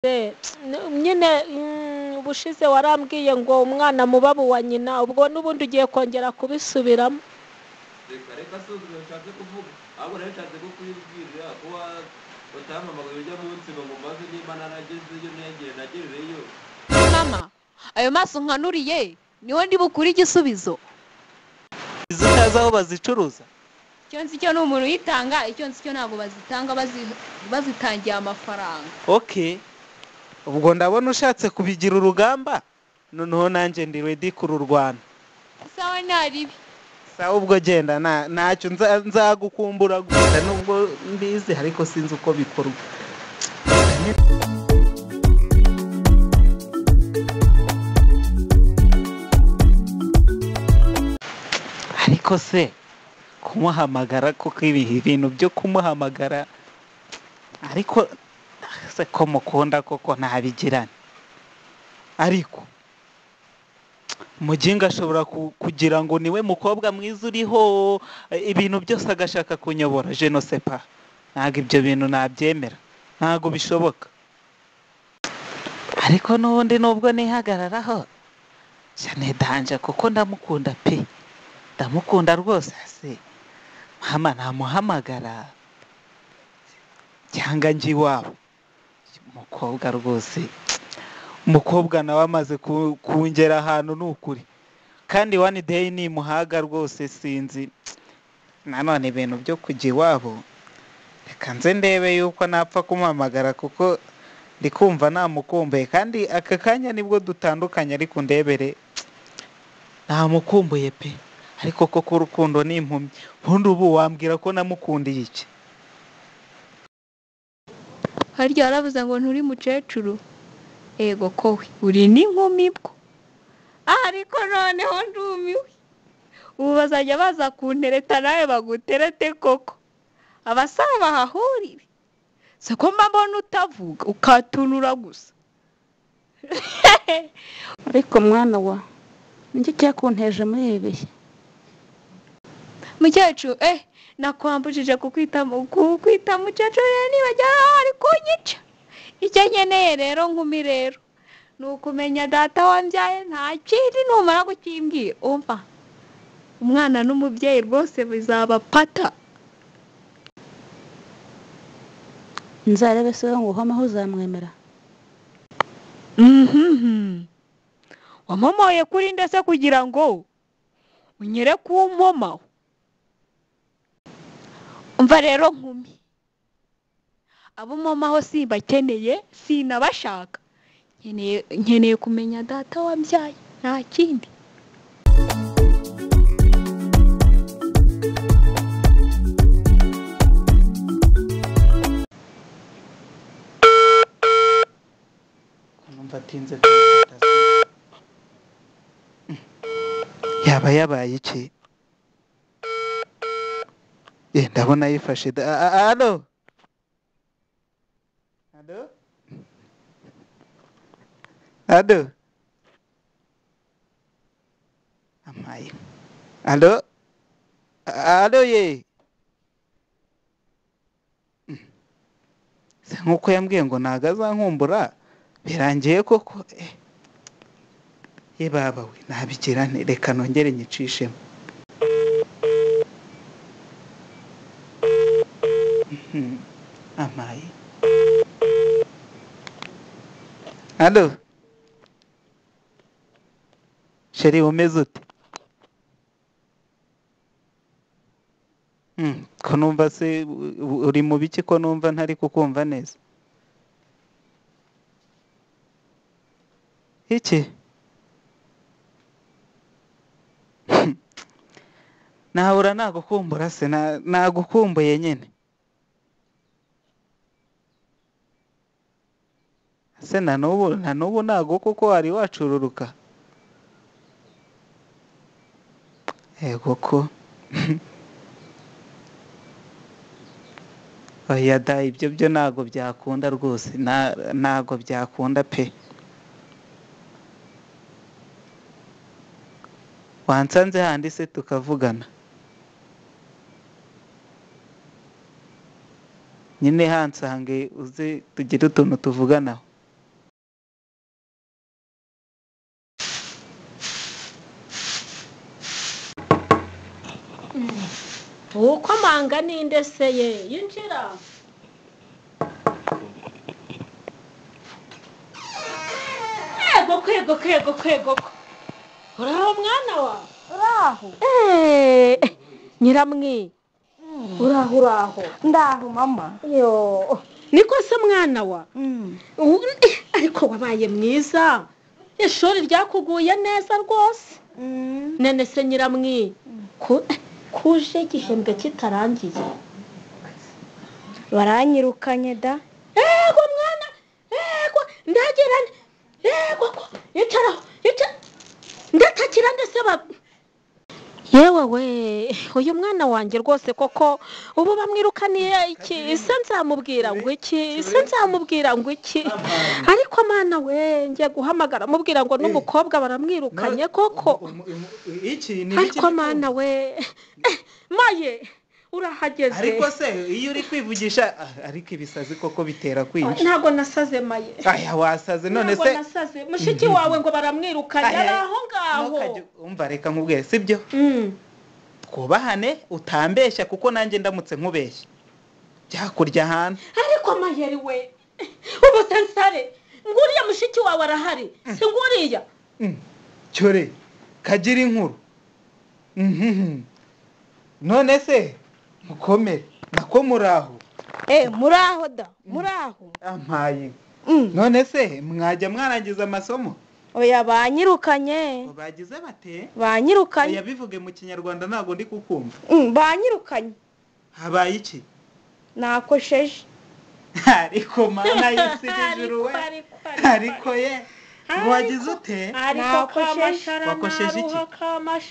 Nyine ubushize warambwiye ngo umwana mubabu wa nyina, ubwo n'ubundi ugiye kongera kubisubiramo. Reka reka, si ubwo nshatse kuvuga, ahubwo nari nshatse kukwibwirira ko batampamagaye urya munsi ngo mubaze niba naragezeyo negere nagerereyo. Mama, ayo maso nkanuriye niho ndi bukure igisubizo. Izo utazi aho bazicuruza? Icyo nzi cyo ni umuntu uyitanga, icyo nzi cyo ntabwo bazitanga bazitangiye amafaranga. Okay, ubwo ndabona ushatse kubigira urugamba, noneho nanjye ndi ready kururwana. Sawa, ntaribi. Sawa, ubwo genda, ntacyo nzagukumbura gusa nubwo mbizi ariko sinzi uko bikorwa. Ariko se kumuhamagara koko, ibihe ibintu byo kumuhamagara, ariko se ko mukunda koko ntabigirane? Ariko muginga ashobora kugira ngo niwe mukobwa mwiza uriho, ibintu byose agashaka kunyobora. Je ne sais pas, ntabwo ibyo bintu nabyemera, ntabwo bishoboka. Ariko n'ubundi nubwo nihagararaho cyane danje, kuko ndamukunda pe, ndamukunda rwose. Se mama namuhamagara cyangwa njye iwabo? Umukobwa rwose, umukobwa nawe amaze kungera ahantu ni ukuri, kandi one day nimuhaga rwose sinzi. Nanone ibintu byo kujya iwabo, reka nze ndebe yuko napfa kumuhamagara, kuko ndi kumva namukumbuye, kandi aka kanya nibwo dutandukanye, ariko ndebere namukumbuye pe. Ariko koko urukundo ni impumyi. Ubundi ubu wambwira ko namukundiye iki? Harya waravuze ngo nturi mukecuru? Ego kowe, uri n'inkumi bwo, ariko noneho ndumiwe. Ubu bazajya baza kuntereta nawe baguterete koko, abasaba bahahurire. Se ko mba mbona utavuga ukatunura gusa? Ariko mwana wa, nicyo cyakunteje muri ibi bihe? Mukecuru, nakwambujije kukwita mukecuru rero, nibajya ari kunyica. Icyo nkeneye rero nkumi rero ni ukumenya data wambyaye, nta kindi. Numara kukimbwira, umva, umwana n'umubyeyi rwose bizaba pata. Nzarebe se ngo uhomeho uzamwemera? Wamomoye kuri ndetse kugira ngo unyere ku nkomaho. Umva rero nkumi, abo umomaho simbakeneye, sinabashaka. Nkeneye kumenya data wambyaye, nta kindi. Numva atinze kumufata se. Yaba yabaye iki? Ndabona yifashe da. Alo, alo, alo, amaye, alo, alo ye. Se nkuko yambwiye ngo ntago azankumbura, birangiye koko? Ye baba we, nabigira nte? Reka nongere nyicishemo. Amaye, alo chérie, umeze ute? Ko numva se uri mu biki, ko numva ntari kukumva neza? Iki nahura nagukumbura se, nagukumbuye nyine se. Na n'ubu, na n'ubu ntago kuko wari wacururuka. Yego ko oya da, ibyo byo ntago byakunda rwose, ntago byakunda pe. Wansanze handi se tukavugana nyine, hansange uze tugire utuntu tuvuganaho. Ukomanga ninde se ye? Yinjira. Ego kwego kwego kwego. Uraho mwana wa? Uraho. Nyiramwi. Uraho uraho. Ndaho mama. Yo. Niko se mwana wa? Ariko wabaye mwiza. Ishuri ryakuguye neza rwose. Nene se nyiramwi. Kuje igihembwe kitarangiye. Baranyirukanye da. Ego mwana. Ego ndagira. Ego ko icaraho. Ndatakira ndese ba. Yewe we, uyu mwana wanjye rwose koko ubu bamwirukaniye iki? Ise nzamubwira ngo iki? Ise nzamubwira ngo iki? Ariko mwana we, ngiye guhamagara mubwira ngo n'umukobwa baramwirukanye koko. Iki ni ariko mwana we, maye urahageze. Ariko se iyo uri kwivugisha ariko ibisazi koko bitera kwinshi. Ntago nasaze maye. Aya wasaze none se. Ntago nasaze. Mushiki wawe ngo baramwirukanye ari aho ngaho. Umva reka nkubwire sibyo? Twubahane utambeshya kuko nanjye ndamutse nkubeshya byakurya ahantu. Ariko mayeri we, ubu sensare nguriya mushiki wawe arahari si nguriya? Cyore kagira inkuru. None se mukomere nako muraho. Muraho da muraho. Ampaye. None se mwajya mwarangiza amasomo? Oya banyirukanye. Bagize bate? Banyirukanye. Oya bivuge mu Kinyarwanda ntago ndi kukumva. Banyirukanye. Habaye iki? Nakosheje. Ariko mana y'isi n'ijuru we. Ariko ye wagize ute? Nakosheje. Wakosheje iki?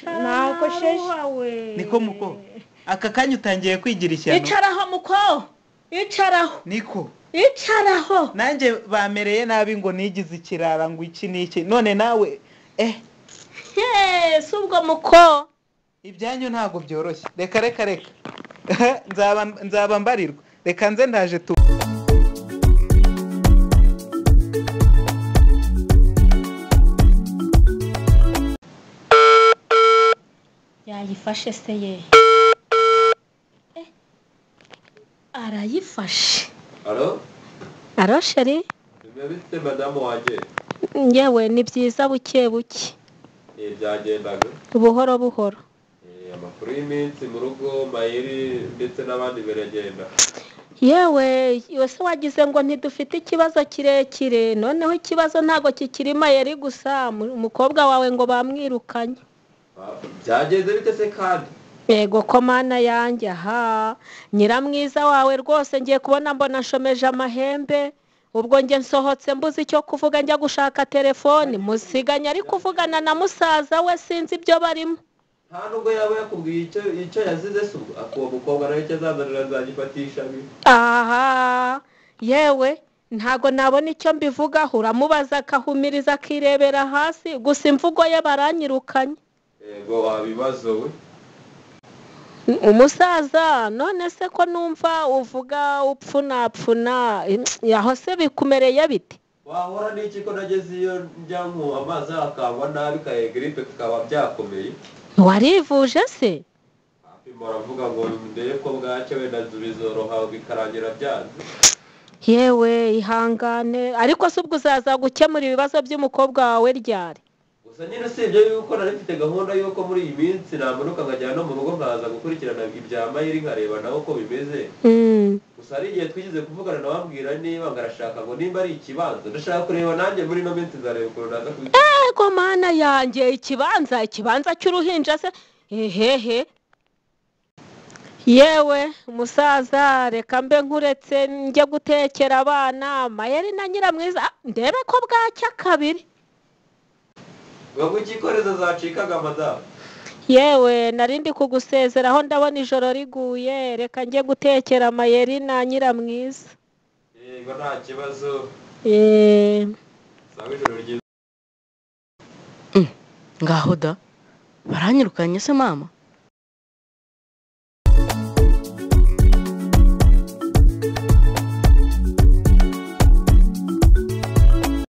Nakosheje. Niko muko. Aka kanya utangiye kwigira ishyano. Icaraho muko. Icaraho. Niko. Icaraho. Nanjye bamereye nabi ngo nigize ikirara ngo iki niki. None nawe Yes, ubwo muko. Ibyanyu ntago byoroshye. Reka reka reka. Nzaba mbarirwa. Reka nze ndaje tu. Yayifashe se ye. Arayifashe. Alo? Alo sheri? Bimeze madamu wanjye. Ngewe ni byiza buke buke. Byagendaga. Buhoro buhoro. Amakuru y'iminsi mu rugo Mayeri ndetse n'abandi biragenda. Yewe wese wagize ngo ntidufite ikibazo kirekire, noneho ikibazo ntago kikiri Mayeri gusa, umukobwa wawe ngo bamwirukanye. Byagenze bite se kandi? Ego ko mana yanjye aha nyiramwiza wawe rwose ngiye kubona mbona nshomeje amahembe, ubwo nge nsohotse mbuze icyo kuvuga njya gushaka telefone musiganye ari kuvugana na musaza we sinzi ibyo barimo. Nta nubwo yaba yakubwiye icyo yazize se ubwo akuwo mukobwa nawe icyo azazanira nzagifatisha bi. Aha yewe ntago nabona icyo mbivugaho, uramubaza akahumiriza akirebera hasi gusa imvugo ye baranyirukanye. Ego wabibazo we. Umusaza none se ko numva uvuga upfunapfuna yaho se bikumereye bite? Wahora n'iki ko nageze iyo njya nku amazi akangwa nabi kaye gripe kakaba byakomeye. Warivuje se? Apima aravuga ngo ndeye ko bwacye wenda bizoroha bikarangira byanze. Yewe ihangane ariko se ubwo uzaza gukemura ibibazo by'umukobwa wawe ryari? Gusa nyine usibye yuko nari mfite gahunda yuko muri iyi minsi namanuka nkajya no mu rugo nkaza gukurikirana ibya Mayeri nkareba nawe uko bimeze. Gusa hari igihe twigeze kuvugana nawe ambwira niba ngarashaka ngo nimba ari ikibanza ndashaka kureba nanjye muri ino minsi nzareba ukuntu naza kubikora. Ego mana yanjye ikibanza cy'uruhinja se ehehe. Yewe umusaza reka mbe nkuretse njye gutekera abana Mayeri na Nyiramwiza ndebe ko bwacya kabiri. Ngo ikikoreza zacikaga madamu. Yewe narindi kugusezeraho ndabona ijoro riguye reka njye gutekera Mayeri na Nyiramwiza. Yego nta kibazo. Sawa ijoro ryiza. Ngaho da baranyirukanye se mama?